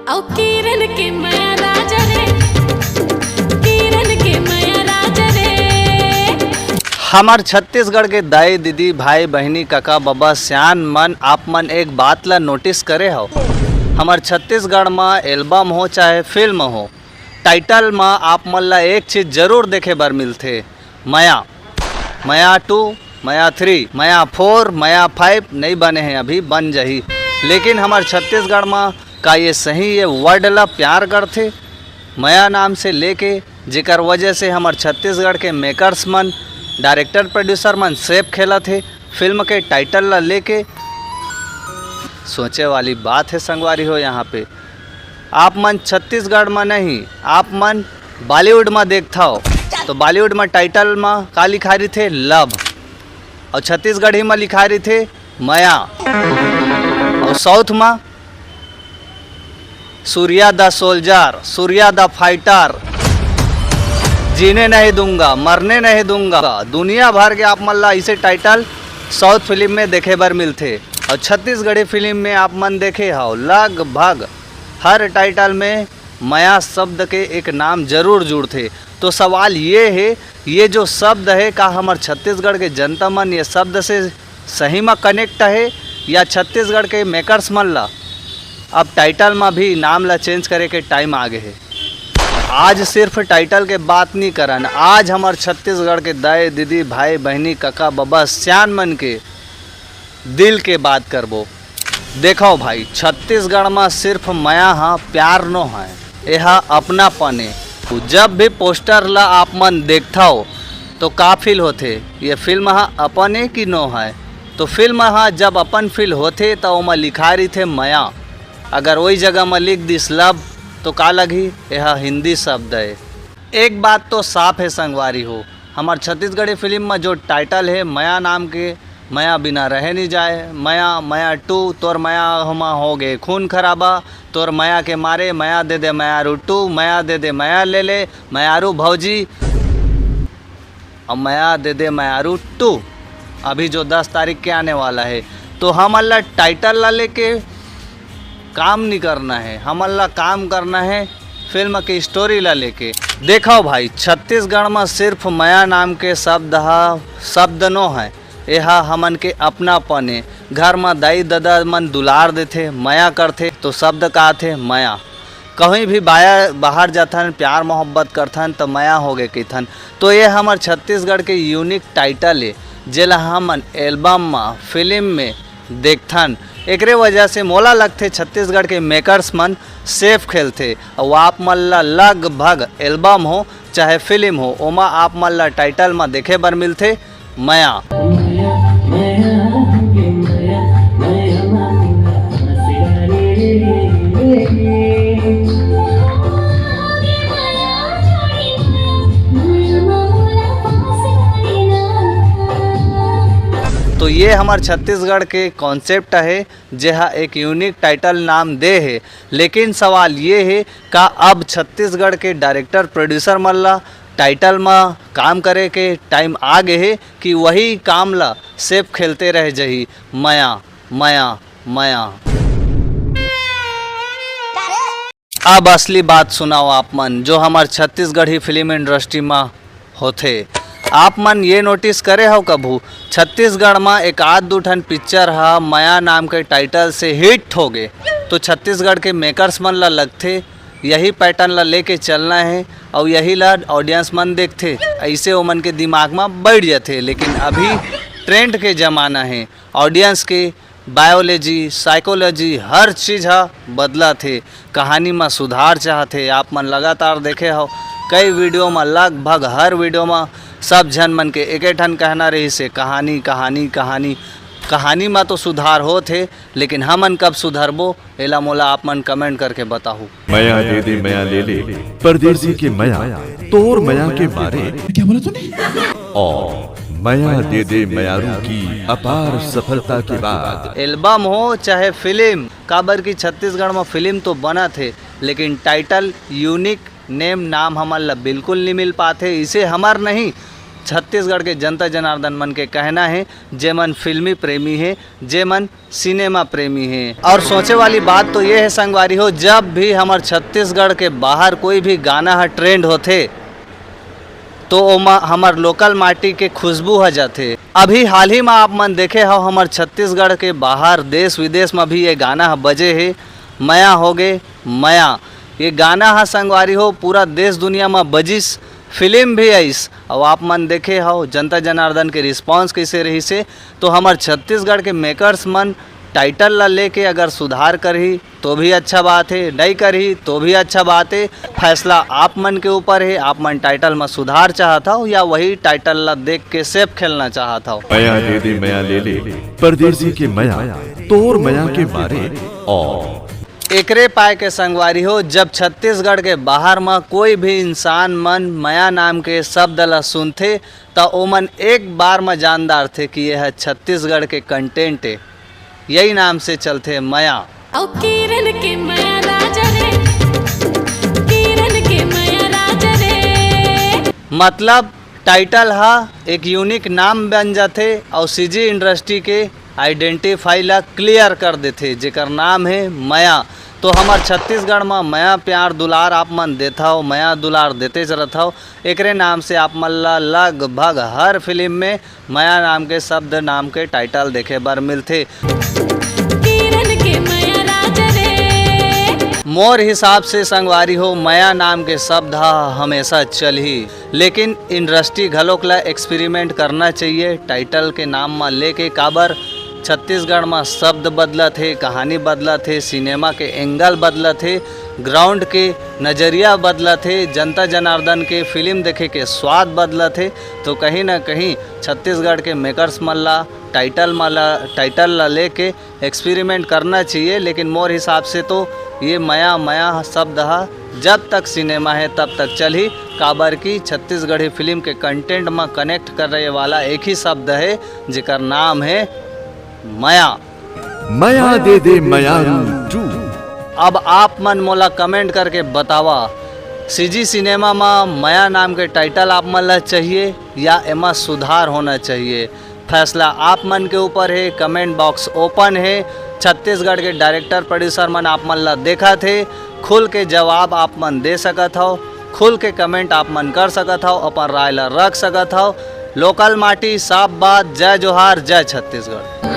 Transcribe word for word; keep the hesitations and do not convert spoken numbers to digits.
अउ किरण के मया राजा रे, किरण के मया राजा रे। हमर छत्तीसगढ़ के दाई दीदी, भाई बहिनी, कका बबा, सियान मन, आप मन एक बात ला नोटिस करे हव? हमर छत्तीसगढ़ म एल्बम हो चाहे फिल्म हो, टाइटल म आप मन ला एक चीज जरूर देखे बर मिलथे, मया। मया टू, मया थ्री, मया फोर, मया फाइव नइ बने हे, अभी बन जही। लेकिन हमर छत्तीसगढ़ म का ये सही ये वर्ड ला प्यार करथे मया नाम से लेके, जेकर वजह से हमर छत्तीसगढ़ के मेकर्स मन, डायरेक्टर प्रोड्यूसर मन सेफ खेलत हे फिल्म के टाइटल ला लेके। सोचे वाली बात हे संगवारी हो, यहाँ पे आप मन छत्तीसगढ़ म नहीं, आप मन बॉलीवुड म देखथव तो बॉलीवुड म टाइटल म का लिखाय रहिथे? लव। अउ छत्तीसगढ़ी म लिखाय रहिथे मया। अउ साउथ म Surya the soldier, Surya the fighter, जीने नहीं दूंगा, मरने नहीं दूंगा। दुनिया भर के आप मन ला ऐसे टाइटल साउथ फिल्म में देखे बर मिलथे। अउ छत्तीसगढ़ी फिल्म में आप मन देखे हव, लगभग हर टाइटल में मया शब्द के एक नाम जरूर जुड़थे। तो सवाल ये हे, ये जो शब्द हे, का हमर छत्तीसगढ़ के जनता मन ये शब्द से सही म कनेक्ट हे, या छत्तीसगढ़ के मेकर्स मन ला अब टाइटल म भी नाम ला चेंज करे के टाइम आ गे हे? आज सिर्फ टाइटल के बात नी करन, आज हमर छत्तीसगढ़ के दाई दीदी, भाई बहिनी, कका बबा, सियान मन के दिल के बात करबो। देखव भाई, छत्तीसगढ़ म सिर्फ मया ह प्यार नो हय, एहा अपनापन ए। जब भी पोस्टर ला आप मन देखथव तो का फील होथे? ये फिल्म ह अपन ए कि नो हय? तो फिल्म ह जब अपन फील होथे त ओमा लिखाय रहिथे मया। अगर ओई जगह म लिख दिस लव तो का लगही? एहा हिंदी शब्द ए। एक बात तो साफ हे संगवारी हो, हमर छत्तीसगढ़ी फिल्म म जो टाइटल हे मया नाम के, मया बिना रहे नी जाए, मया, मया टू, तोर मया होमा हो गे खून खराबा, तोर मया के मारे, मया दे दे मयारू टू, मया दे दे मया ले ले, मयारू भौजी, अब मया दे दे मयारू टू, अभी जो दस तारीख के आने वाला हे, तो हमन ला टाइटल ला लेके काम नी करना हे, हमन ला काम करना हे फिल्म के स्टोरी ला लेके। देखव भाई, छत्तीसगढ़ म सिर्फ मया नाम के शब्द ह, शब्द नो हय, एहा हमन के अपनापन ए। घर म दाई ददा मन दुलार देथे, मया करथे, तो शब्द का आथे? मया। कहीं भी बाया, बाहर जाथन, प्यार मोहब्बत करथन, त मया हो गे कहिथन। तो ये हमर छत्तीसगढ़ के यूनिक टाइटल ए, जेला हमन एल्बम म, फिल्म में देखथन। एकरे वजह से मोला लगथे छत्तीसगढ़ के मेकर्स मन सेफ खेलथे। अउ आप मन ला लगभग एल्बम हो चाहे फिल्म हो, ओमा आप मन ला टाइटल म देखे बर मिलथे मया। तो ये हमर छत्तीसगढ़ के कॉन्सेप्ट हे, जेहा एक यूनिक टाइटल नाम दे हे। लेकिन सवाल ये हे, का अब छत्तीसगढ़ के डायरेक्टर प्रोड्यूसर मन ला टाइटल म काम करे के टाइम आ गे हे कि वही काम ला सेफ खेलते रह जही, मया, मया, मया। अब असली बात सुनव आप मन, जो हमर छत्तीसगढ़ी फिल्म इंडस्ट्री म होथे। आप मन ये नोटिस करे हव कभू, छत्तीसगढ़ म एक आध दू ठन पिक्चर ह मया नाम के टाइटल से हिट हो गे, तो छत्तीसगढ़ के मेकर्स मन ला लगथे यही पैटर्न ला लेके चलना हे, अउ यही ला ऑडियंस मन देखथे, अइसे ओमन के दिमाग म बइठ जथे। लेकिन अभी ट्रेंड के जमाना हे, ऑडियंस के बायोलॉजी, साइकोलॉजी, हर चीज ह बदलत हे। कहानी म सुधार चाहत हे। आप मन लगातार देखे हव, कई वीडियो म, लगभग हर वीडियो म सब झन मन के एके ठन कहना रहिस हे, कहानी, कहानी, कहानी। कहानी म तो सुधार होत हे, लेकिन हमन कब सुधरबो, एला मोला आप मन कमेंट करके बताहू। मया दे दे मया ले ले, परदेसी के मया, तोर मया के मारे। क्या बोला तूने? और मया दे दे मयारू की अपार सफलता के बाद एल्बम हो चाहे फिल्म, काबर कि छत्तीसगढ़ म फिल्म तो बनत हे, लेकिन टाइटल यूनिक नेम नाम हमन ला बिल्कुल नी मिल पाथे। इसे हमर नहीं, छत्तीसगढ़ के जनता जनार्दन मन के कहना हे, जे मन फिल्मी प्रेमी हे, जे मन सिनेमा प्रेमी हे। और सोचे वाली बात तो ये हे संगवारी हो, जब भी हमर छत्तीसगढ़ के बाहर कोई भी गाना ह ट्रेंड होथे, तो ओमा हमर लोकल माटी के खुशबू ह जाथे। अभी हाल ही म आप मन देखे हव, हमर छत्तीसगढ़ के बाहर, देश विदेश म भी ये गाना ह बजे हे, मया होगे मया। ये गाना ह संगवारी हो, पूरा देश दुनिया म बजिस, फिल्म भी आइस। अउ आप मन देखे हव, जनता जनार्दन के रिस्पॉन्स कइसे रहिस हे। तो हमर छत्तीसगढ़ के मेकर्स मन टाइटल ला लेके अगर सुधार करही, तो भी अच्छा बात हे, नई करही, तो भी अच्छा बात हे। फैसला आप मन के ऊपर हे, आप मन टाइटल म सुधार चाहत हव या वही टाइटल ला देख के सेफ खेलना चाहत हव। मया दे दे मया ले ले, परदेसी के मया, तोर मया के मारे। और एकरे पाए के संगवारी हो, जब छत्तीसगढ़ के बाहर म कोई भी इंसान मन मया नाम के शब्द ला सुनथे, त ओमन एक बार म जान डारथे कि ये ह छत्तीसगढ़ के कंटेंट ए। यही नाम से चलथे मया। अउ किरण के मया राजा रे, किरण के मया राजा रे। मतलब टाइटल ह एक यूनिक नाम बन जाथे अउ सीजी इंडस्ट्री के आइडेंटिफाई ला क्लियर कर देथे, जेकर नाम हे मया। तो हमर छत्तीसगढ़ म मया प्यार दुलार आप मन देथव, मया दुलार देतेच रथव। एकरे नाम से आप मन ला लगभग हर फिल्म में मया नाम के शब्द नाम के टाइटल देखे बर मिलथे। किरण के मया राजा रे। मोर हिसाब से संगवारी हो, मया नाम के शब्द ह हमेशा चलही, लेकिन इंडस्ट्री घलोक ला एक्सपेरिमेंट करना चाहिए टाइटल के नाम म लेके। काबर छत्तीसगढ़ म शब्द बदलत हे, कहानी बदलत हे, सिनेमा के एंगल बदलत हे, ग्राउंड के नजरिया बदलत हे, जनता जनार्दन के फिल्म देखे के स्वाद बदलत हे। तो कहीं ना कहीं छत्तीसगढ़ के मेकर्स मन ला टाइटल मन ला, टाइटल ला लेके एक्सपेरिमेंट करना चाहिए। लेकिन मोर हिसाब से तो ये मया, मया शब्द ह जब तक सिनेमा हे तब तक चलही, काबर कि छत्तीसगढ़ी फिल्म के कंटेंट म कनेक्ट करे वाला एक ही शब्द हे, जेकर नाम हे मया। मया दे दे मयारू टू। अब आप मन मोला कमेंट करके बतावा, सीजी सिनेमा म मया नाम के टाइटल आप मन ला चाहिए या एमा सुधार होना चाहिए? फैसला आप मन के ऊपर हे। कमेंट बॉक्स ओपन हे। छत्तीसगढ़ के डायरेक्टर प्रोड्यूसर मन आप मन ला देखत हे, खुल के जवाब आप मन दे सकत हव, खुल के कमेंट आप मन कर सकत हव, अपन राय ला रख सकत हव। लोकल माटी, साफ बात, जय जोहार, जय छत्तीसगढ़।